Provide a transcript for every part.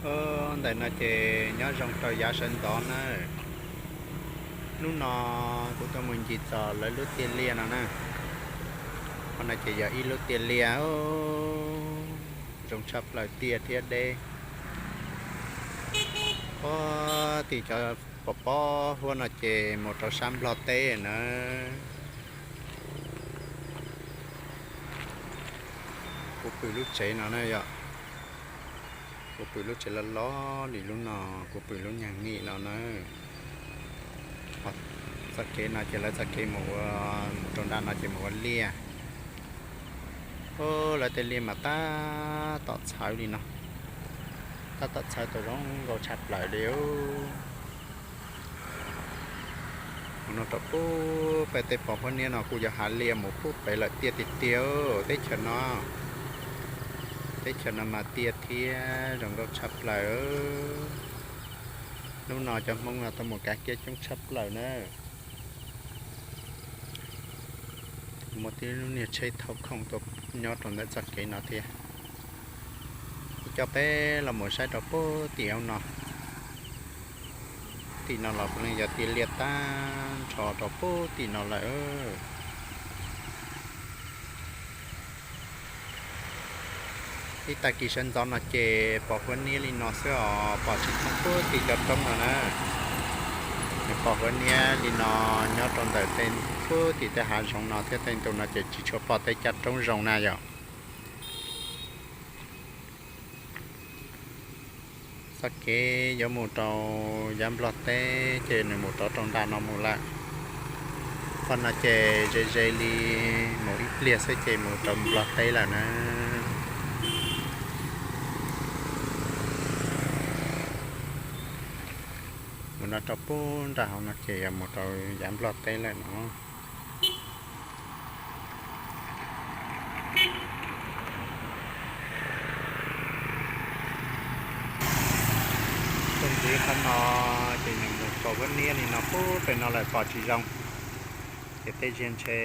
Ub, ntawm no ces nyob zoo rau yav sawv ntxov na. Hnub no kuv tuaj mus ncig txog lawv lub tiaj liaj no na. Qhov no ces yog ib lub tiaj liaj, zoo tshaj plaws, tiaj thiab deb. Puag tim cov pos pob huab no ces mus rau sab Nplog teb na. Kuv pw lub tsev no na yom. Kuv pw lub tsev loj loj li lub no, kuv pw lub nyag nim no na. Txoj kev no ces lawv txoj kev mus ua, mus rau nram no ces mus ua liaj. Ub, lawv tej liaj mas tab tom txhawv li no, tab tom txhawv tau zoo nkauj tshaj plaws li. Mus no rau puag pem tej pos huab niab no kuj yog hav liaj mus puag pem lawm tiaj tiag tiag teb chaws no. Teb chaws no mas tiaj thiab zoo nkauj tshaj plaws. Hnub no cov Hmoob no tuaj mus kav kiab coob tshaj plaws na. Muaj tib lub niag tsheb thauj khoom tuaj nyob rau ntawm txoj kev no thiab. Kuv coj peb los mus saib rau puag tim no. Tim no los puav leej yog tiaj liaj tag nrho rau puag tim no lawm. Ib tag kis sawv ntxov no ces pos huab niab li no xwb os, pom tsis thooj puag tim cov roob no na. Nws pos huab niab li no nyob rau ntawm tej puag tim tej hav zoov no thiab tej ntu no ces tsis tshua pom tej caj roob zoo na yom. Txoj kev yuav mus rau yav Nplog teb ces nws mus rov rau nram no mus lawm. Qhov no ces ze ze li mus ib pliag xwb ces mus rau Nplog teb lawm na. Mus no rau puag nram hauv no ces yog mus rau yav Nplog teb lawm no. Tuaj ntxiv qhov no ces nws mus pos huab niab li no puag pem no lawm pom tsis zoo. Ces tej zaum ntshe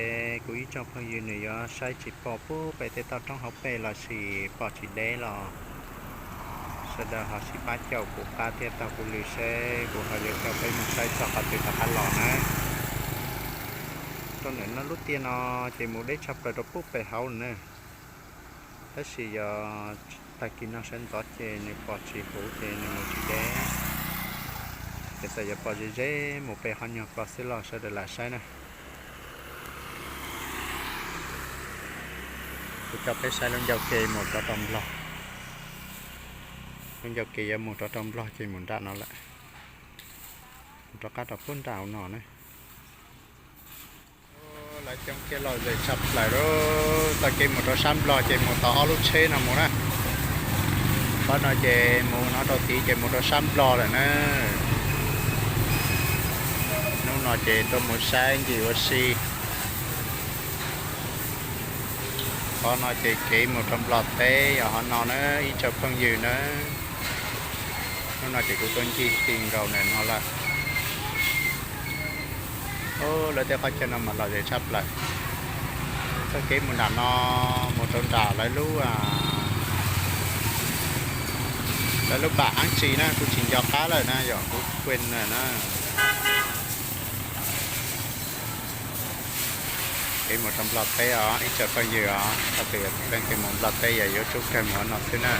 kuv ib tsoom phooj ywg nws yuav saib tsis pom puag pem tej toj roob hauv pes lossis pom tsis deb los sawv daws ho sib pab caum kuv qab thiab taug kuv lw seb kuv ho yuav coj peb mus saib txog qhov twg rov qab los na. Rau ntawm no lub tiaj no ces mus deb tshaj plaws rau puag pem hauv lawm na. Tab sis yog tag kis no sawv ntxov ces nws pom tsis huv ces nws mus tsis deb. Ces txawm yuav pom ze ze mus pem qhov nyuag ko xwb los sawv daws lam saib na. Kuv coj peb saib lub ncauj ke mus rov rau Nplog. Lub ncauj ke yuav mus rov rau Nplog ces mus nram no lawm. Mus rov qab rau puag nram hauv no na. Lawv coob thiab lom zem tshaj plaws lawm. Txoj kev mus rau sab Nplog ces mus tau ob lub tsheb no mus na. Qhov no ces mus no rau tid ces mus rau sab Nplog lawm na. Hnub no ces tuaj mus saib ncig ua si. Qhov no ces kev mus rau Nplog teb yog qhov no na ib tsoom phooj ywg na. Hnub no ces kuv tuaj ncig ti nkaus ntawm no lawm. Ub, lawv tej qhov chaw no mas lom zem tshaj plaws. Txoj kev mus nram no mus rau nram lawv lub, lawv lub pam ab tsi na kuv tsis nco qab lawm na yog kuv quên lawm na. Kev mus rau Nplog teb os ib tsoom phooj ywg os, thaum twg leej twg mus Nplog teb yog yuav tsum kawg mus no xwb na.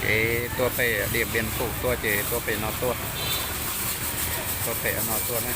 Kev tuaj pem Điện Biên Phủ tuaj ces tuaj pem no tuaj, tuaj pem no tuaj na.